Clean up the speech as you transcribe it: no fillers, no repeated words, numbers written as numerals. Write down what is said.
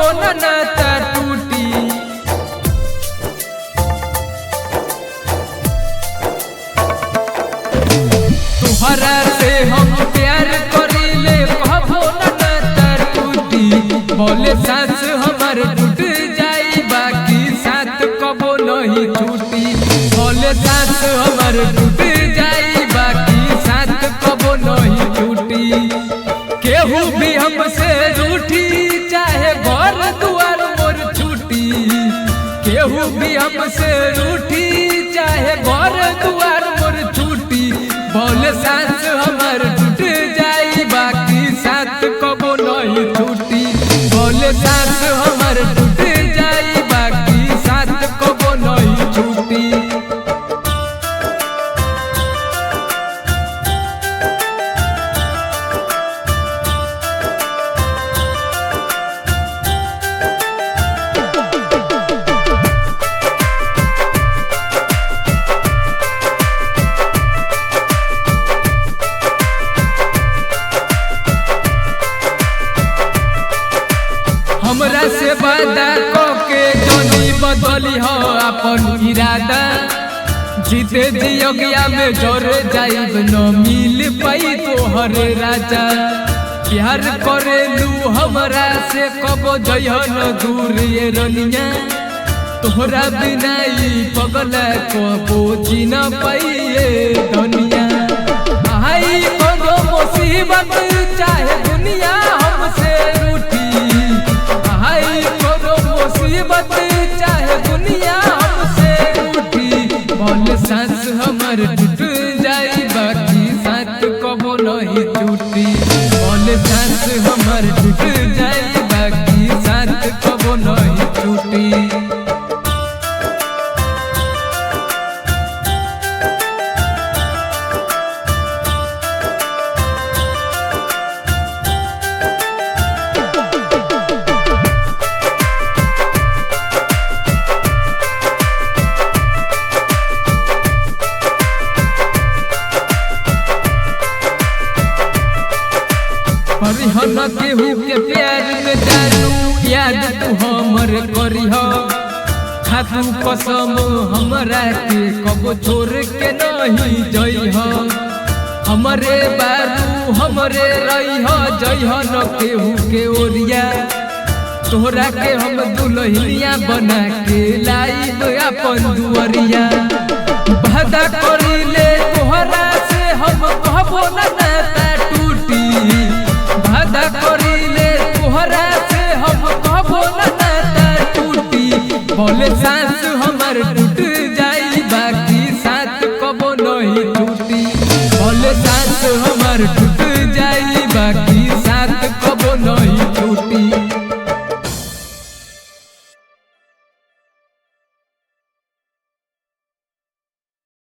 कबो न नाता टूटी। तोहरा से हम प्यार करीले कबो न नाता टूटी। बोले सांस हमर टूट जाई बाकी साथ कबो नहीं छूटी। बोले सांस हमर टूट जाई बाकी साथ कबो नहीं छूटी। केहू भी हमसे रूठी चाहे घर दुआर मोर छूटी। केहू भी हमसे रूठी चाहे घर दुआर मोर छूटी। बोले सांस हमर टूट जाई बाकी साथ कबो नहीं छूटी। बोले सांस हमर टूट जाई बाकी साथ कबो नहीं छूटी। हमरा से वादा के जोनी बदली हो अपन इरादा। जीते जियोगिया में जोर जाइब न मिल पाई तोहर राजा। प्यार करेलू हमरा से कबो जइहन दूर ये रनिया। तोहरा बिना ई पगला कबो जी न पाई ये दुनिया। आई कोनो मुसीबत चाहे दुनिया हमसे रूठी। आई कोनो मुसीबत चाहे दुनिया हमसे रूठी। बोले सांस हमर टूट जाई बाकी साथ कबो नहीं छूटी। बोले सांस हमर टूट जाई बाकी साथ कबो नहीं छूटी। करिह न केहू के प्यार में जानू याद तू हमर करिह। खातू कसम हमरा के कबो छोड़ के नहीं जइह। हमरे बारू हमरे रहिह जइह न केहू के ओरिया। तोहरा के हम दुल्हनिया बना के लाइब अपन दुअरिया। वादा करीले तोहरा से हम कहबो न नाता टूटी। वादा करीले तोहरा से हम कहबो न नाता टूटी। बोले सांस हमर टूट जाई बाकी साथ कबो नहीं छूटी। बोले सांस हमर टूट